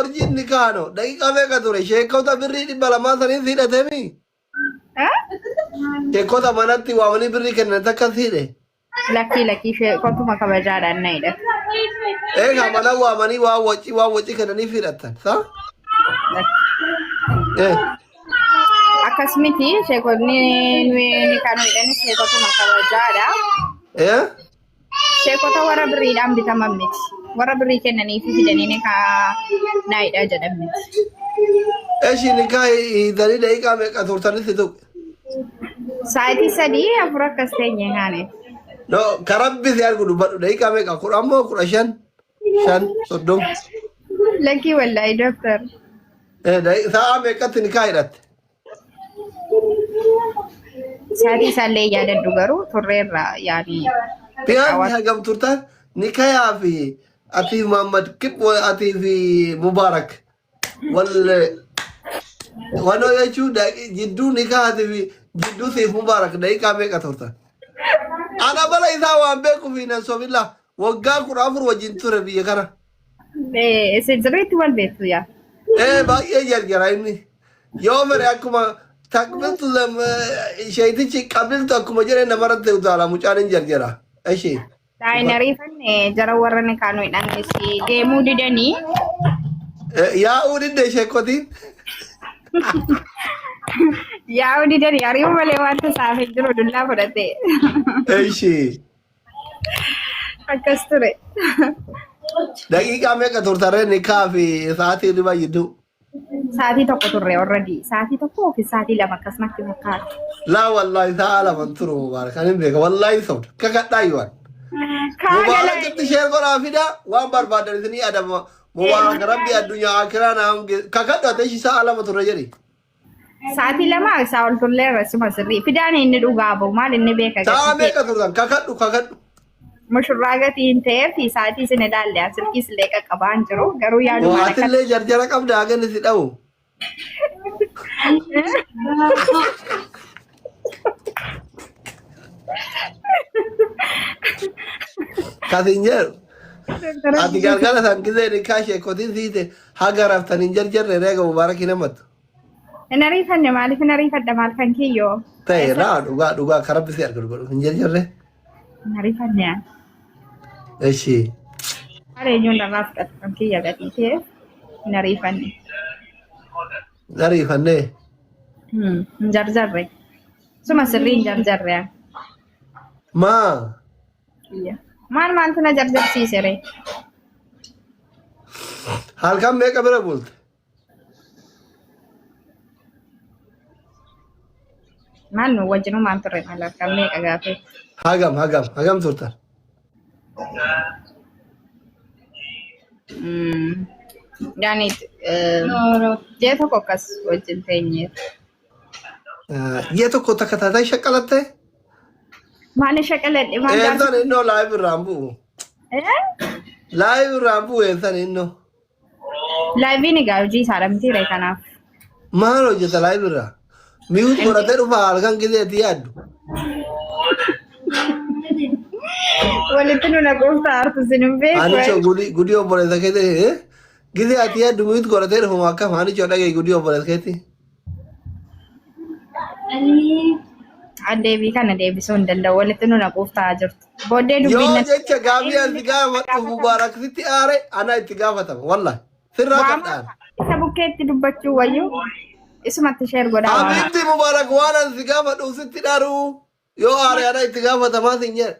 Orjiin ni kaano. Daqiiqaa meeqa ture? Sheekota birrii 200 saniin si hidhatemi? Eh? Sheekota manatti waamanii birrii kennan takka si hidhe. Lakkii lakkii sheekotuma kabajaadhaan na hidhate. Egaa mana waamanii waan wacii waan wacii kennaniif hidhattan. Sa? Eh. Akkas miti sheekotni nuyi ni kan hidhanis sheekotuma kabajaadha. Eh? Sheekota warra birriidhaan bitaman miti. Warra birrii kennanii fi fidanii ni kaa na hidhaa jedhan miti. Eshi nikaa hiitanii daqiiqaa meeqa turtanitti tuqe? Sa'aatii 3 4 akkas teenye kaane. No, ka rabbi si argu dubbadhu daqiiqaa meeqa? 10 moo 15? 5, 30. Lakkii wallaahi dooktar. Eh, sa'a meeqatti nikaa hidhatte? Sa'aatii isaallee yaadadhu garuu turreerra yaani. Biyaan hagam turtan nikayaa fi atii Muhammad Kib atii fi Mubarak wal wanoo jechuun jidduu nikaatii fi jidduu siif Mubarak daqiiqaa meeqa turtan? Ana bala isaa waan beekuuf hin sobilla waggaa 14 wajjin ture biyya kana. Isin sirriitti wal beektu yaa. Ee baay'ee jarjara inni. Yoo fedhe akkuma takbiltu sheetichi qabiltu akkuma jedhe namarratti utaala mucaan hin jarjara. Ishee. Hin ariifanne jara warra ni kaanu hidhanis deemuu didanii. Yaa'uu didde sheekotiin. Yaa'uu didanii ari'uu malee wanta isaaf hin jiru dullaa fudhate. Ishee. Akkas ture. Daqiiqaa meeqa turtarree nikaa fi sa'aatii hirribaa jidduu? Sa'aatii 1 turre already. Sa'aatii 1 yookiin sa'aatii 2 akkas natti fakkaata. Laa wallaahi sa'a 2 hin turu Mubaarak. Ani hin beeka wallaahi sobda. Kakadhaa yoo Kaa gala. Mubaarakitti sheer godhaa fidaa waan barbaadan isinii adama. Mubaarak rabbi addunyaa akiraa naa hunge kakadhu ati ishii sa'a 2 turre jedhi. Sa'aatii 2 isaa ol turleerra suma sirrii. Fidaan inni dhugaa ba'u maal inni beeka Sa'a gatii ta'e. meeqa turtan kakadhu kakadhu. Mushurraa gatii hin ta'eef sa'aatii isin ilaalle an silkiis illee qaqqabaa hin jiru garuu yaadumaan akka Atillee jarjara qabda haga inni si dha'u. Kasin jedhu. Ati galgala san gizee nikaa sheekotiin siite haga raftan hin jarjarre reega mubaarakii namattu. Hin ariifanne maaliif hin ariifadha maal kan kiyyoo? Ta'e naa dhugaa dhugaa ka rabbi si argatu godhu hin jarjarre. Hin ariifanne ani. Eshi. Maal eenyuun narraa fudhatu kan kiyya gatii ta'e hin ariifanne. Hin ariifanne. Hin jarjarre. Suma sirrii hin jarjarre ani. Maa. Kiyya. Maal maaltu na jarjarsiise ree? Halkan meeqa bira bulte? Maal nu wajjinumaan turre maal halkan meeqa gaafee? Hagam hagam hagam turtan? Yaani ji'a tokko akkas wajjin teenyeef. Ji'a tokko takka taatee shaqqalattee? Maal shaqaladhe maal Eessan jaarsa? innoo live irraan bu'u. Eh? Live irraan bu'u eessan innoo. Liveiin egaa hojii isaadha miti ree kanaaf. Maal hojjeta live irraa? Mute godhatee dhufa halkan gizeetti yaaddu. Walitti nu naquuf taa'artu isin hin beeku. Anicho gudii gudii obboleessa keetii gizee ati yaaddu mute godhatee dhufuma akkam anicho dhaga'i gudii obboleessa keetii. Deebii kana deebisuu hin danda'u. Walitti nu naquuf taa'aa jirtu. Booddee dubbiin Yoo natti jecha gaafii ani gaafadhu Mubaarak sitti aare ana itti gaafatama wallahi sirraa Waama kadhaan. isa bukkeetti dubbachuu wayyu isumatti sheer godhaa waama. Habiibti Mubaarak waan ani si gaafadhu sitti dharuu yoo aare ana itti gaafatamaa sin jedhe.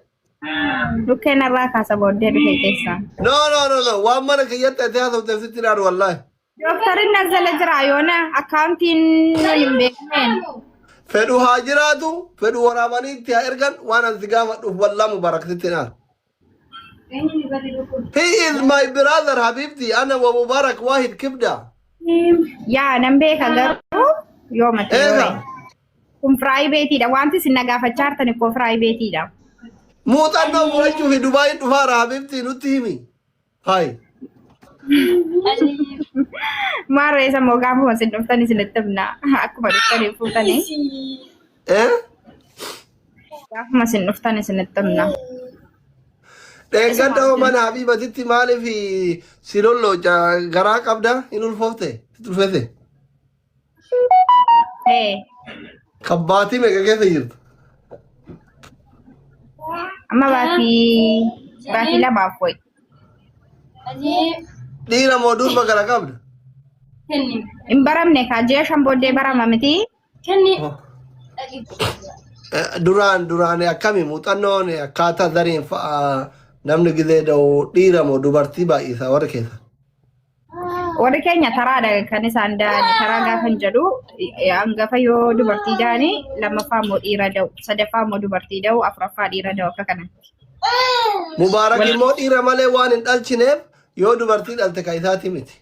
Dhukkee narraa kaasa booddee dhufe keessaa. No no no no waan mana kiyyatti ati haasofteef sitti dhaaru wallahi. Dooktarri Nazzala jira yoona akkaawuntiin nuyi hin beekneen. Fedhu haa jiraatu fedhu waraabanii itti haa ergan waan ani si gaafadhuuf wallaa Mubaarak sitti dhaaru. He is my brother Habibti ana wa Mubarak wahid kibda. Yaa nan beeka garuu yooma ta'e Eega. yoo kun firaayibeetiidha. Wanti isin na gaafachaa jirtan ikkoo firaayibeetiidha. Muuxannoo fudhachuu fi Dubaayin dhufaara Habibti nutti himi. Hayi. Maarree isa immoo gaafuma isin dhuftan isinitti himna. Akkuma dhuftanii fuutanii. Eh? Gaafuma isin dhuftan isinitti himna. Dheengadda Isuma hoo mana Habiibatitti maaliif si lollooca garaa qabda hin ulfoofte sitti ulfeesse. Ee, Kan baatii meeqa keessa jirtu? amma baatii 2f wayi. Dhiira moo durba gara qabda? Hin baramne kaa ji'a 5 booddee barama miti. Duraan duraan akkami muuxannoon akkaataa zariin fa'a namni gizee da'u dhiira moo dubartii baay'isa warri keessa? Warri keenya taraadha kan isaan da'an taraa gaafan jedhu hangafa yoo dubartii da'ani lammaffaa immoo dhiira da'u sadaffaa immoo dubartii da'u afuraffaa dhiira da'u akka kanatti. Mubaarak immoo dhiira malee waan hin dhalchineef yoo dubartii dhalte kan isaati miti.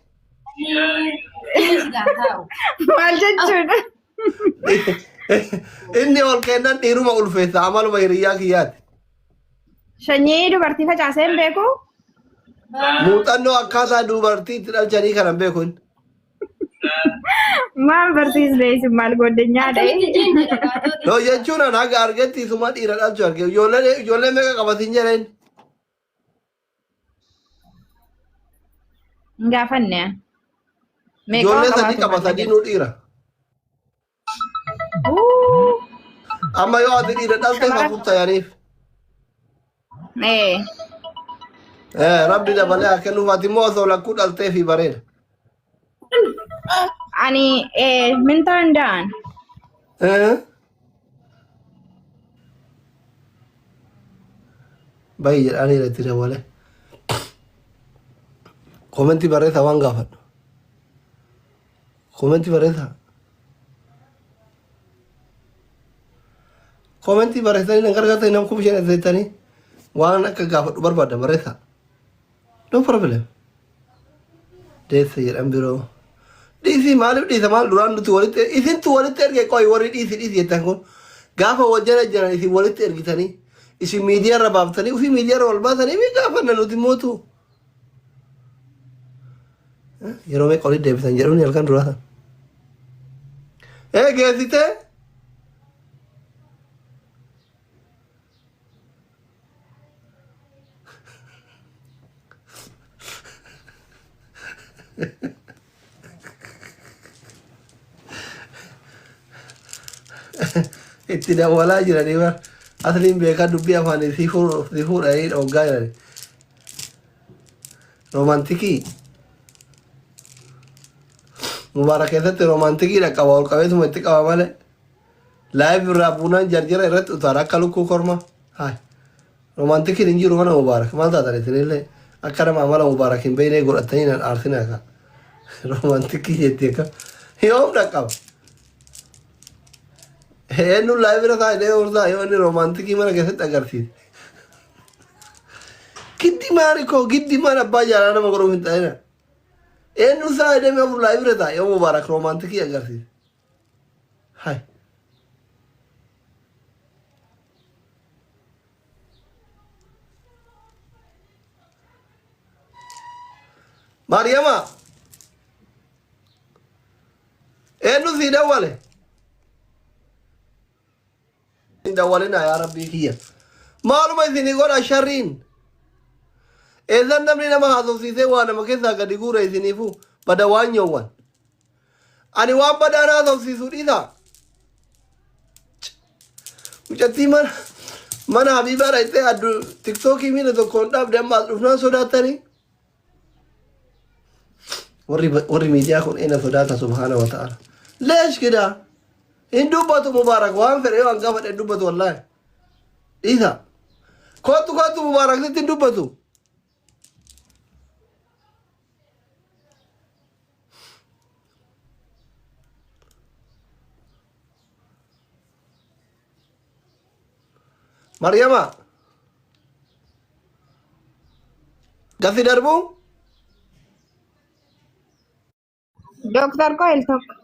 Maal jechuudha? Inni ol kennan dhiiruma ulfeessa amaluma hiriyyaa kiyyaati. Sanyii dubartii facaasee hin beeku? Muuxannoo akkaataa dubartii itti dhalchanii kana hin beeku inni. Maal barsiisne isin maal goddanyaadha? No jechuun an haga argetti isuma dhiira dhalchu arge. Ijoollee ijoollee meeqa qabatin jedheen? Hin gaafanne. Meeqa Ijoollee qabaatu sadii qaba maal sadiinuu dhiira. Uu, Amma yoo ati dhiira dhalteef Shamara. afur ta'aniif. Ee, Eh, Rabbi dabalee haa kennuuf ati immoo osoo lakkuu dhalteefi bareeda. ani mintaan da'an. Eh? Bayi jedhaanii irratti dabalee. Komentii barreessaa waan gaafadhu. Komentii barreessaa. Komentii barreessanii nan gargaartanii nam 5000 jettanii waan akka gaafadhu barbaaddan barreessaa. No problem. Deessa jedhan biroo. Dhiisii maaliif dhiisa maal duraan nuti walitti isintu walitti erge qoy warri dhiisi dhiisi jettan kun gaafa wal jala jiran isin walitti ergitanii isin miidiyaa irra baaftanii ofii miidiyaa irra wal baasanii fi gaafanna nuti mootu. Yeroo meeqa walitti deebisan jedhuun halkan duraa sana. Ee geessitee itti dawwalaa jiranii bar asliin beekaa dubbii afaanii si fuudhanii dhoggaa jiranii. Roomaantikii Mubaarak keessatti roomaantikii dhaqqaba ol qabeetuma itti qaba malee. Live irraa buunaan jarjara irratti utaala akka lukkuu korma. Haay. Romantikiin hin jiru mana Mubaarak. Maal taatan isinillee akka nama amala Mubaarak hin beeknee godhatanii nan aarsinaa ka. Romantikii jetti akka. Yoom dhaqqaba? Eenyuun live irra taa'ee hordaa yoo inni romantikii mana keessatti agarsiise. Giddi maali koo giddi maal abbaa jaalala nama godhuuf hin ta'ina. Eenyuun isaa deemee afur live irra taa'e yoo Mubaarak romantikii agarsiise. Hai. Maariyama. Eenyu sii dawwale? Hin dawwalina yaa rabbii kiyya. Maaluma isinii godha sharriin. Eessan namni nama haasofsiisee waa nama keessaa gadi guura isiniifuu bada waan nyoowwan. Ani waan badaan haasofsiisu dhiisa. Mucattii mana mana Habiibaa dhaqxee addu tiktookii miila tokkoon dhaabde amma as dhufnaan sodaattanii. Warri warri miidiyaa kun ena sodaata subhaana wa ta'ala. Leesh kidaa hin dubbatu Mubaarak waan fedhe yoo hangafa fedhe hin dubbatu wallaahi. Dhiisa. Kottu kottu Mubaarak sitti hin dubbatu. Maryama. Gaffi darbuu? Dooktar Qoel tokko.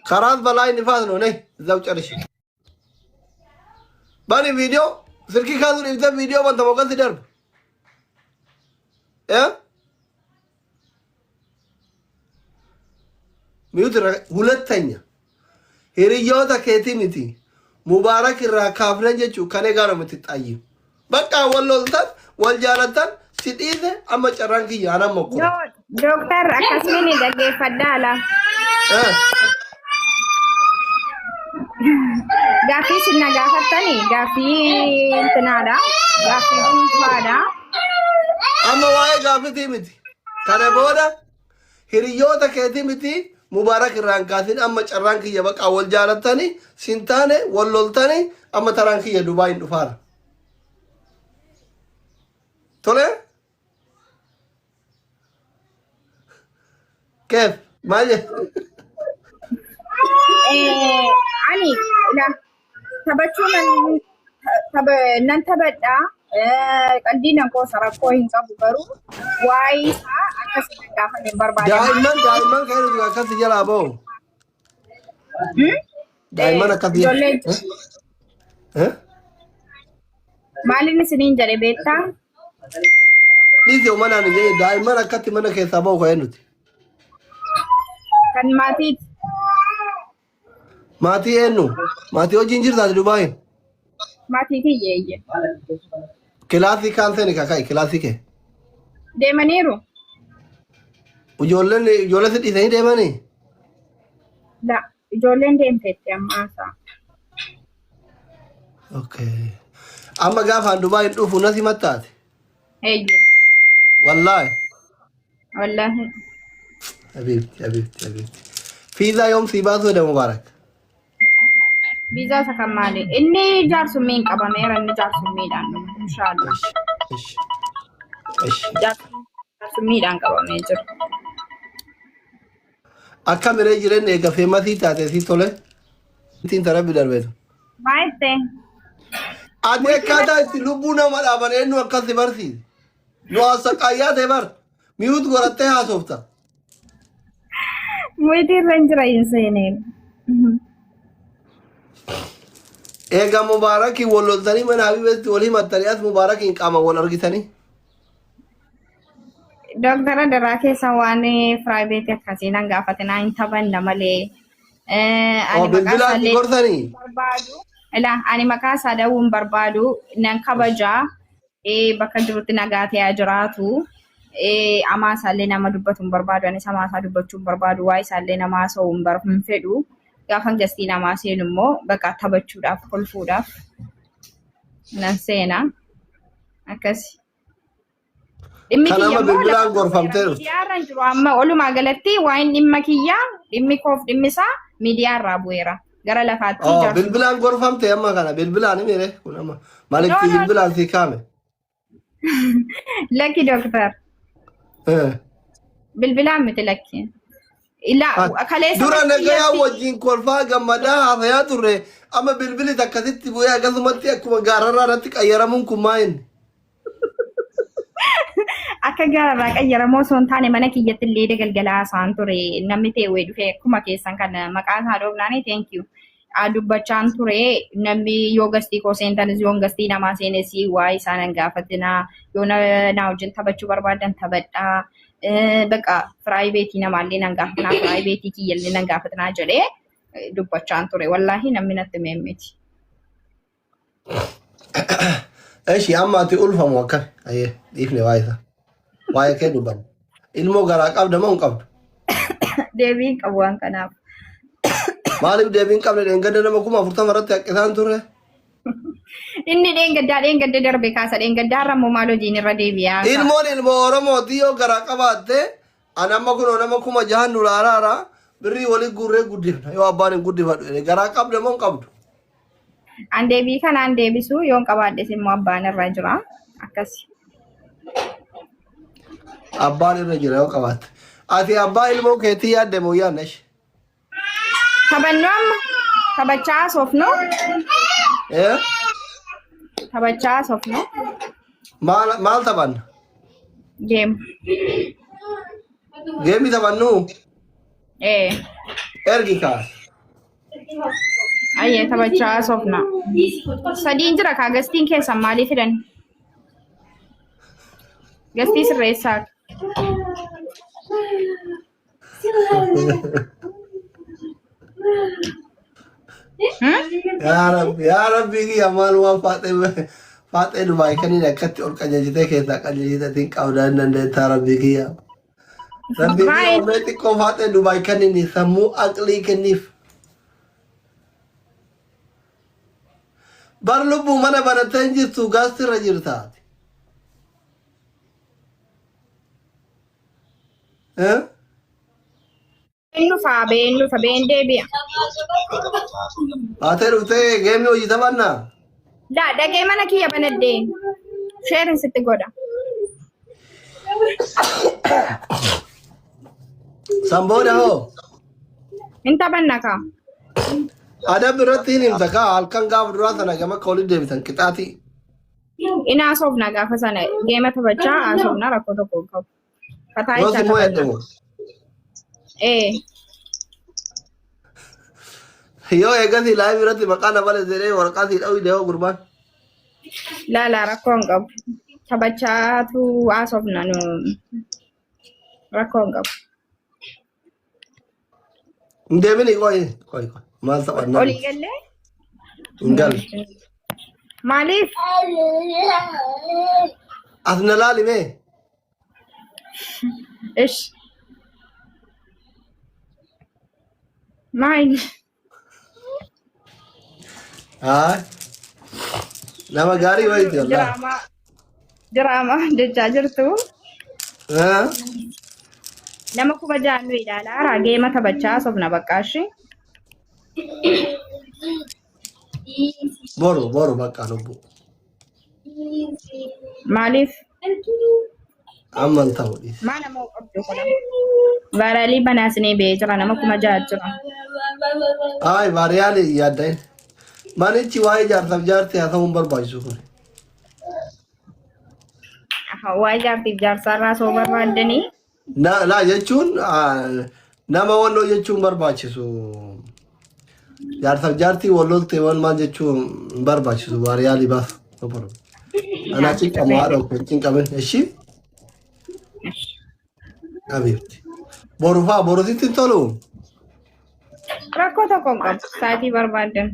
Karaas balaa inni faasnu ne zaw carishi. Bani viidiyoo silkii kaasuun ibsa viidiyoo banta moo gasi darbu. Eh? Mute irra hulettanya. Hiriyoota keetii miti. Mubaarak irraa kaafnan jechuun kan egaa namatti xayyi. Bakka wal loltan Wal jaalattan si dhiise, amma carraan kiyya anaan mokkora. Dooktar, akkasumas dhaggeeffadhaa ala. Gaaffii isin na gaafattani gaaffii intinaadha. Gaaffii dhuunfaadha. Amma waa'ee gaaffitii miti. Kana booda hiriyoota keetii miti, Mubaarak irraan kaasin. Amma carraan kiyya baqaa, wal jaalattani sin taane, wal loltani, amma taraan kiyya Dubaayin dhufaara. Tole? Keef maal jedhu? Ani ila taphachuu nan nan taphadha. Qalbii nan qoosa, rakkoo hin qabu, garuu waa'ee isaa akkasii nan gaafame hin barbaade. Daa'imman kan nuti akkasi jalaa ba'u. Daa'imman akkasi. Ijoollee Eh? maaliin isiniin jedhe beektaa? Dhiisi, manaan hin jedhe, daa'imman akkatti mana keessaa ba'u kan nuti. Kan maatiiti. Maatii eenyu? Maatii wajjin jirtaati Dubaayin? Maatii kiyya, eeyye. Kilaasii kaan seeni kaka'i kilaasii kee. Deemaniiru. Ijoolleen ijoollee si dhiisanii deemanii? La, ijoolleen deemteetti amma haasaa. Okay. Amma gaafaan Dubaayin dhufu nasi mattaate. Eeyye. Wallaahi. Wallaahi. Habiibti, habiibti, habiibti. Fiizaa yoom sii baasuu jedha Mubaarak? Viizaa isa kan maali? Inni jaarsummiin qabameera, inni jaarsummiidhaan dhufa inshaallah. Ish, ish, ish. Jaarsummiidhaan qabamee jira. Akka miree jireenya eega famous taate si tole. Ittiin tarabbi darbeetu. Maal ta'e? Ati akkaataa itti lubbuu nama dhaaban eenyu akkas si barsiise? Nu haasaqaayyaa ta'e bar. Mute godhattee haasofta. Mute irra hin jira, hin seeneen. Eega Mubaarakiin wal loltanii mana Habibetti wal himattanii as Mubaarakiin qaama wal argitanii. Dooktara, daraa keessa waan private akkasii nan gaafatinaa, hin taphanna malee. Oh, Ani maqaa bilbilaan si isaallee gorsanii. barbaadu. Ilaa, ani maqaa isaa dha'uu hin barbaadu. Nan kabajaa. Bakka jirutti nagaa ta'aa jiraatu. Amaa isaallee nama dubbatu hin barbaadu. Anis amaa isaa dubbachuu hin barbaadu. Waa isaallee nama haasa'uu hin fedhu. Gaafan gastii namaa seenu immoo bakka taphachuudhaaf, kolfuudhaaf nan seena. Akkasi. Dhimmi Kan kiyya amma immoo bilbilaan lafa gorfamtee dhufte. miidiyaa irra hin jiru amma. Walumaa galatti waa'een dhimma kiyyaa, dhimmi koof dhimmi isaa miidiyaa irraa bu'eera. Gara lafaatti Oh, jaarsa. bilbilaan gorfamte amma kana bilbilaan himire kun amma malikti No, no. bilbilaan si kaame. Lakki, dooktar. Bilbilaan miti, lakki. Ilaa, kaleessa Dura mana nagayaa kiyyatti wajjin kolfaa gammadaa haasayaa turre, amma bilbili takkasitti bu'ee akkasumatti akkuma gaararraa irratti qayyaramuun kun maa inni? Akka gaararraa qayyaramoo osoo hin taane, mana kiyyatti illee galgala haasa'an ture. Namni ta'e wayii dhufee akkuma keessan kana maqaa isaa dhoofnaani, thank you. Dubbachaan ture, namni yoo gastii koo seentanis, yoo gastii namaa seenes, waa'ee isaa nan gaafatinaa, yoo na wajjin taphachuu barbaadan taphadhaa. Bakka private namaallee nan gaafatinaa, private kiyyallee nan gaafatinaa jedhee dubbachaan ture. Wallaahi, namni natti meemmiti. Eshi, amma ati ulfamu akkami? Ayyee, dhiifne waa'ee isaa. Waa'ee kee dubbanna. Ilmoo garaa qabda moo hin qabdu? Deebii hin qabu waan kanaaf. Maaliif deebii hin qabne? Dheengadda nama 40,000 irratti haqqisaan turre? Inni dheengaddaa dheengadda darbe kaasa, dheengaddaa irra immoo maal hojiin irra deebi'aa? Ilmoon ilmoo Oromooti. Yoo garaa qabaatte, ani amma kunoo nama 6,000 nu laaraara, birrii walii guurree guddifna yoo abbaan hin guddifadhu jedhe. Garaa qabda moo hin qabdu? An deebii kanaan deebisu, yoon qabaadhes immoo abbaan irra jira. Akkasi. Abbaan irra jira yoo qabaatte. Ati abbaa ilmoo keetii yaadde moo yaadne ishee? Taphannu, amma taphachaa haasofnu. Eh? Taphachaa haasofnu. Maal maal taphanna? Game. Game taphannu? Ee. Ergi kaas. Ayyee, taphachaa haasofna. Sadiin jira kaa, gastiin keessan maalii fidan? Gastii sirreessaa. Yaa Rabbi, yaa Rabbi kiyya, maal waan faaxee Faaxee Dubaay kaniin akkatti ol qajeelchitee keessaa qajeelchite atiin qabdaa hin dandeettaa rabbii kiyya. Rabbii kiyya Maal? onnee xiqqoo faaxee Dubaay kaniin sammuu aqlii kenniif. Bar lubbuu mana banattee hin jirtu gaastirra jirta. Eh? Been dhufaa, been dhufa, been deebi'a. Baatee dhuftee geemni hojii taphannaa? Daa dhaqee mana kiyya banadhee. Sheerin sitti godha. San booda hoo? Hin taphanna kaa. Adab irratti hin himta kaa halkan gaafa duraa sana gama akka walitti deebitan qixaatii. In haasofna gaafa sana geema taphachaa haasofna rakkoo tokko hin qabu. Fataa Yoo isaa si mo'e taphanna. dhumu. Ee. Yoo eegasii live irratti maqaa na bale jedhee waraqaa sii dha'uu deemaa gurbaan. Laala rakkoo hin qabu. Taphachaatu haasofna nu rakkoo hin qabu. Hin deemini qoy qoy qoy maal taphannaa Olii nuti? gallee? Hin galle. Maaliif? As na laali mee. Ish. Maal? Haa. Nama gaarii wayiiti wallaahi. Diraamaa diraamaa jechaa jirtu. Haa? Nama 6,000 nu ilaalaa raageema taphachaa sobna baqqaashi. Boru boru bakka lubbuu. Maaliif? Amma hin ta'u dhiisi. Maa nama qabdu kun? Vaaraalii banaas ni ba'ee jira nama 6,000 jira. Ay baariyaali yaaddain. Manichi waa'ee jaarsaaf jaartii haa ta'uu hin barbaachisu kun. Waa'ee jaartiif jaarsaarraa soo barbaaddanii Na laa jechuun nama walloo jechuun barbaachisu. Jaarsaaf jaartii wal lolte wal maal jechuun hin barbaachisu. Baariyaalii baas. No problem. Anaa cinqamu haadha koo hin cinqamin. Eshi? Habiibti. Boru faa boru sitti hin tolu. Rakkoo tokko hin qabu. Sa'aatii barbaaddan.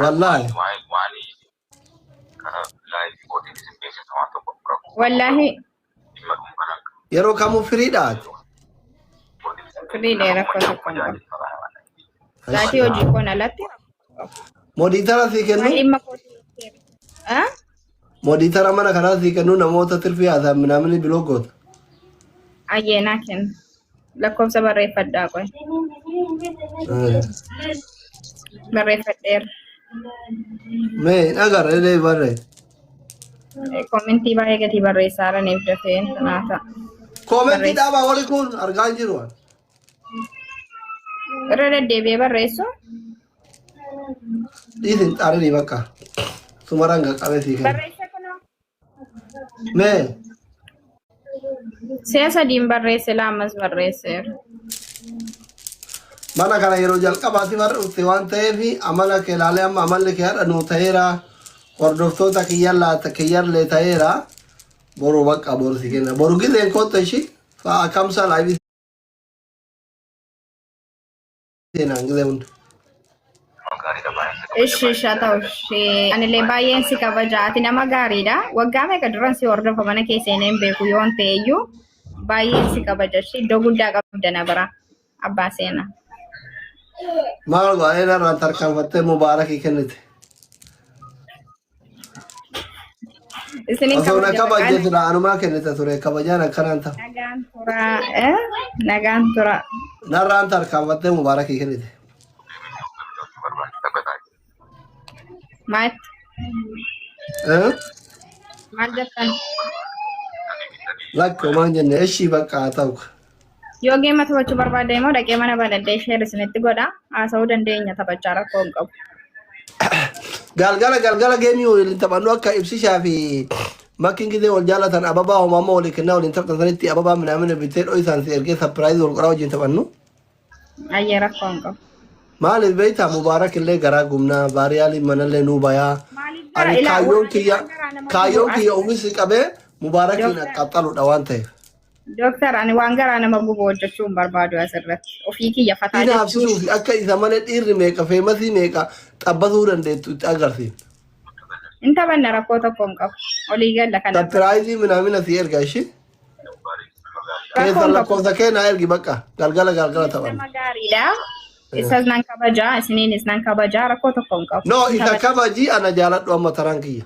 Wallaahi. Wallaahi Yeroo kamuu firiidha ati. firiidha rakkoo tokko hin qabu. Sa'aatii hojii koon alatti Modiitara sii waan kennu. dhimma kootii. Ah? Modiitara mana kanaa sii kennu namoota tirfii haasa'an minaamini biloo goota. Ayyee naa kenna. Lakkoofsa barreeffadhaa qoy. Barreeffadheera. Mee hin agarre illee barree. Koomentii baay'ee gatii barreessaa jiraniif dafee naa ta'a. Koomentii Barreessa. dhaabaa warri kun argaa hin jiru. Irra deddeebi'ee barreessu. Dhiisin xaarii bakka. Sumaraan qaqqabee sii kenna. Barreessa kunoo. Mee Si'a sadiin barreesse laamas barreesseera. mana kana yeroo jalqabaati warra dhufte waan ta'eef amala kee ilaalee amma amalli kee har'a nuu ta'eera. Hordoftoota kiyyan laata kiyyarlee ta'eera. Boru bakka boru si kenna. Boru gizeen kootta ishii fa'a kamsa laayivii seenaan gizee hunda. Ishi isha ta'u ishee anillee baay'een si kabaja ati nama gaariidha. Waggaa meeqa duran si hordofa mana kee seenee hin beeku yoon ta'e iyyuu baay'een si kabaja ishee iddoo guddaa qabda na bira abbaa seenaa. Maal baay'ee narraan tarkaanfattee mubaarakii kennite. Isinin Osoo na kabaja kabajje maqaan sila anumaa kennite ture kabajaan akkanaan ta'u. nagaan tura eh? Nagaan tura. Narraan tarkaanfattee mubaarakii kennite. Maal Eh? maal jettan? Lakki homaan jenne ishii bakka haa ta'u. Yoo geema taphachuu barbaadde immoo dhaqee mana banadhee sheer isinitti godha. Haasa'uu dandeenya taphachaa rakkoo hin qabu. Galgala galgala geemii waliin taphannu akka ibsishaa fi makkiin gizee wal jaalatan ababaa homaama walii kennaa waliin taphatan sanitti ababaa minaamina bitee dho'isaan si ergee sapiraayiz wal qoraa wajjin taphannu. Ayyee rakkoo hin qabu. Maaliif beektaa Mubaarak illee garaa gumnaa baariyaaliin manallee nuu bayaa. Maaliif gara Ani ilaa kaayyoon waan kiyya waan garaa nama gubu kaayyoon as kiyya uwwisi qabee Mubaarakiin Dooktar aqqaxxaluudha waan ta'eef. Dooktar ani waan garaa nama gubu hojjechuu hin barbaadu asirratti. Ofii kiyya fataa Dhiira jechuun habsisuu fi akka isa malee dhiirri meeqa feemasii meeqa xabbasuu dandeettu itti agarsiifna. Hin taphanna, rakkoo tokko hin qabu. Olii galla kana. Surprise minaamina si erga ishee. Rakkoo Keessa hin qabu. Lakkoofsa kee naa ergi, bakka galgala galgala taphanna. Nama gaariidha. Isas nan kabajaa, isiniinis nan kabajaa, rakkoo tokko hin qabu. No, Hin isa taphanna. kabajii, ana jaaladhu, amma taraan kiyya.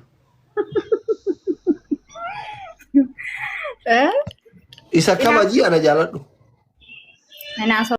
Eh? Isa kabajii, ana jaaladhu. Naasoo.